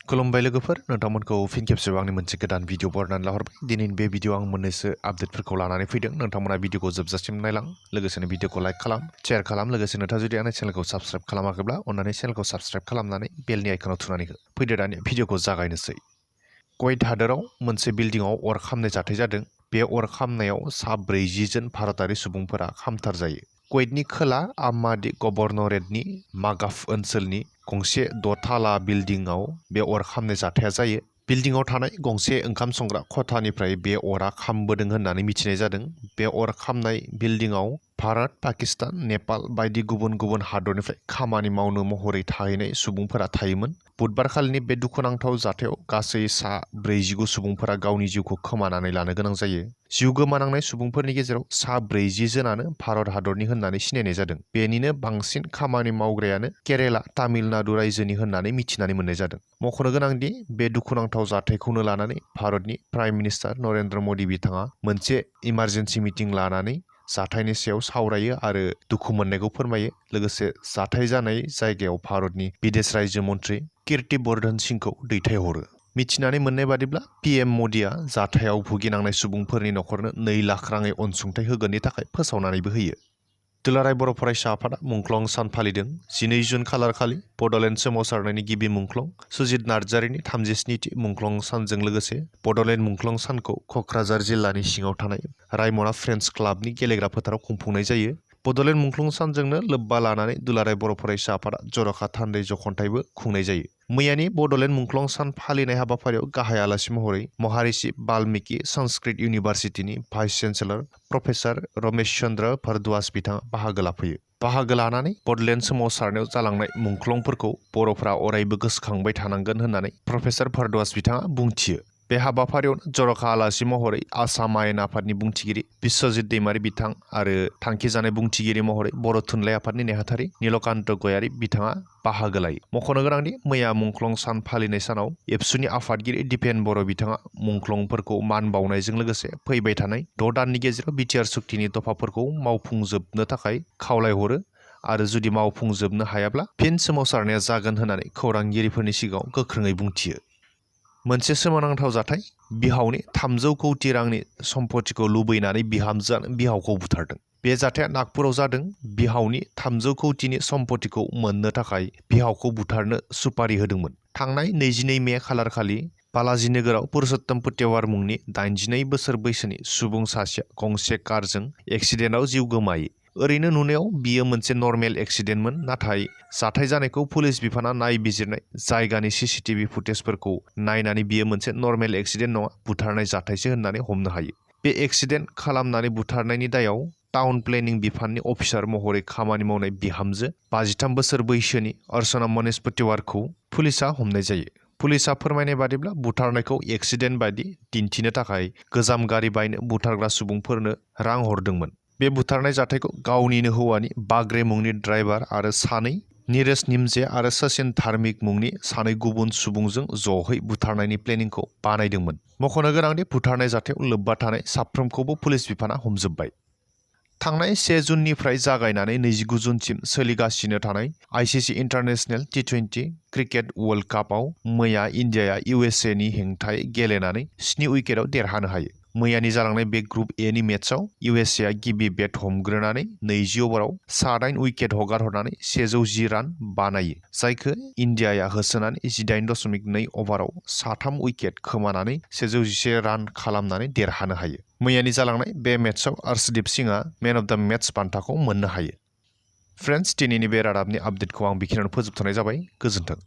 खुलुमबाय लोगोफोर, नोंथांमोनखौ फिन खेबसेबाव आंनि मोनसे गोदान भिडिअ बरनायनानै लाहरबाय। दिनैनि बे भिडिअ आं मोननैसो आपडेटफोरखौ लानानै फैदों। नोंथांमोना भिडिअखौ जोबजासिम नायलां, लोगोसेनो भिडिअखौ लाइक खालाम, शेयार खालाम, लोगोसे नोंथाङा जुदि आंनि चेनेलखौ साबस्क्राइब खालामाखैब्ला अन्नानै चेनेलखौ साबस्क्राइब खालामनानै बेलनि आइकनाव थुनानै हो। फैदो दानिया भिडिअखौ जागायनोसै। कुवेत हादोराव मोनसे बिल्डिंआव अर खामनाय जाथाय जादों। बे अर खामनायाव सा 40 जन भारतारि सुबुंफोरा खामथार जायो। कुवेतनि खोला आमादि गभर्नरेटनि मागाफ ओनसोलनि गंसे 6 थाला बिल्डिंआव बे अर खामनाय जाथाया जायो। बिल्डिंआव थानाय गंसे ओंखाम संग्रा खथानिफ्राय बे अरा खामबोदों होननानै मिथिनाय जादों। बे अर खामनाय बिल्डिंआव भारत, पाकिस्तान, नेपाल बायदि गुबुन गुबुन हादरनिफ्राय खामानि मावनो महरै थाहैनाय सुबुंफोरा थायोमोन। बुधबारखालिनि बे दुखुनांथाव जाथायाव गासै सा 49 सुबुंफोरा गावनि जिउखौ खोमानानै लानो गोनां जायो। जिउ गोमानांनाय सुबुंफोरनि गेजेराव सा 40 जनानो भारत हादरनि होननानै सिनायनाय जादों। बेनिनो बांसिन खामानि मावग्रायानो केरेला, तामिलनाडु रायजोनि होननानै मिथिनानै मोननाय जादों। मख'नो गोनांदि बे दुखुनांथाव जाथायखौनो लानानै भारतनि प्राइम मिनिस्टार नरेन्द्र मदि बिथाङा मोनसे इमारजेन्सि मिटिं लानानै जाथायनि सायाव सावरायो आरो दुखु मोननायखौ फोरमायो। लोगोसे जाथाय जानाय जायगायाव भारतनि बिदेश रायजो मन्त्रि कीर्ति वर्धन सिंहखौ दैथायहरो। मिथिनानै मोननाय बादिब्ला पीएम मदिआ जाथायाव भुगिनांनाय सुबुंफोरनि न'खरनो 2 लाख राङै अनसुंथाइ होगोननि थाखाय फोसावनानैबो होयो। दुलाराय बर' फरायसा आफादा मुंख्लं सान फालिदों। 12 जुन खालारखालि बड'लेण्ड सोमावसारनायनि गिबि मुंख्लं सुजित नार्जारिनि 37थि मुंख्लं सानजों लोगोसे बड'लेण्ड मुंख्लं सानखौ क'क्राझार जिल्लानि सिङाव थानाय रायमना फ्रेन्ड्स क्लाबनि गेलेग्रा फोथाराव खुंफुंनाय जायो। बड'लेण्ड मुंख्लं सानजोंनो लोब्बा लानानै दुलाराय बर' फरायसा आफादा जर'खा थान्दै जखनथाइबो खुंनाय जायो। मैयानि बड'लेण्ड मुंख्लं सान फालिनाय हाबाफारियाव गाहाय आलासि महरै महारिषि बाल्मिकि संस्कृत इउनिभारसिटिनि vice chancellor professor Ramesh Chandra Bharadwaj बिथाङा बाहागो लाफैयो। बाहागो लानानै बड'लेण्ड सोमावसारनायाव जालांनाय मुंख्लंफोरखौ बर'फ्रा अरायबो गोसोखांबाय थानांगोन होननानै प्रफेसार भारद्वाज बिथाङा बुंथियो। बे हाबाफारियावनो जर'खा आलासि महरै आसाम आयेन आफादनि बुंथिगिरि बिस्वजित दैमारि बिथां आरो थांखिजानाय बुंथिगिरि महरै बर' थुनलाइ आफादनि नेहाथारि नीलकान्त गयारि बिथाङा बाहागो लायो। मख'नो गोनांदि मैया मुंख्लं सान फालिनाय सानाव एबसुनि आफादगिरि दिपेन बर' बिथाङा मुंख्लंफोरखौ मान बावनायजों लोगोसे फैबाय थानाय 6 दाननि गेजेराव बिटिआर सुक्तिनि दफाफोरखौ मावफुंजोबनो थाखाय खावलायहरो आरो जुदि मावफुंजोबनो हायाब्ला फिन सोमावसारनाया जागोन होननानै खौरांगिरिफोरनि सिगाङाव गोख्रोङै बुंथियो। मोनसे सोमोनांथाव जाथाय। बिहावनि 300 कौटि रांनि सम्पतिखौ लुबैनानै बिहामजोआनो बिहावखौ बुथारदों। बे जाथाया नागपुराव जादों। बिहावनि 300 कौटिनि सम्पतिखौ मोननो थाखाय बिहावखौ बुथारनो सुपारि होदोंमोन। थांनाय 22 मे खालारखालि बालाजि नोगोराव पुरुषोत्तम पुत्यवार मुंनि 82 बोसोर बैसोनि सुबुं सासेया गंसे कारजों एक्सिडेन्टआव जिउ गोमायो। ओरैनो नुनायाव बियो मोनसे नर्मेल एक्सिडेन्टमोन, नाथाय जाथाय जानायखौ पुलिस बिफाना नायबिजिरनाय जायगानि सीसीटीवी फुटेजफोरखौ नायनानै बियो मोनसे नर्मेल एक्सिडेन्ट नङा, बुथारनाय जाथायसो होननानै हमनो हायो। बे एक्सिडेन्ट खालामनानै बुथारनायनि दायाव टाउन प्लेनिं बिफाननि अफिसार महरै खामानि मावनाय बिहामजो 53 बोसोर बैसोनि अर्चना मनीष पुत्यवारखौ पुलिसआ हमनाय जायो। पुलिसआ फोरमायनाय बादिब्ला बुथारनायखौ एक्सिडेन्ट बायदि दिन्थिनो थाखाय गोजाम गारि बायनो बुथारग्रा सुबुंफोरनो रां हरदोंमोन। बे बुथारनाय जाथायखौ गावनिनो हौवानि बाग्रे मुंनि ड्राइभार आरो सानै नीरज निमजे आरो सचिन धार्मिक मुंनि सानै गुबुन सुबुंजों ज'है बुथारनायनि प्लेनिंखौ बानायदोंमोन। मख'नो गोनांदि बुथारनाय जाथायाव लोब्बा थानाय साफ्रोमखौबो पुलिस बिफाना हमजोब्बाय। थांनाय 1 जुननिफ्राय जागायनानै 29 जुनसिम सोलिगासिनो थानाय ICC international T20 cricket world कापआव मैया इन्डियाया इउएसएनि हेंथायै गेलेनानै 7 उइकेटआव देरहानो हायो। मैयानि जालांनाय बे ग्रुप एनि मेचआव इउएसएआ गिबि बेट हमग्रोनानै 20 अभाराव सा 8 उइकेट हगारहरनानै 110 रान बानायो, जायखौ इन्डियाया होसोनानै 18.2 अभाराव सा 3 उइकेट खोमानानै 111 रान खालामनानै देरहानो हायो। मैयानि जालांनाय बे मेचआव अर्शदीप सिंहआ मेन अफ द मेच बान्थाखौ मोननो हायो। फ्रेन्ड्स, दिनैनि बे रादाबनि आपडेटखौ आं बेखिनियावनो फोजोबथ'नाय जाबाय। गोजोन्थों।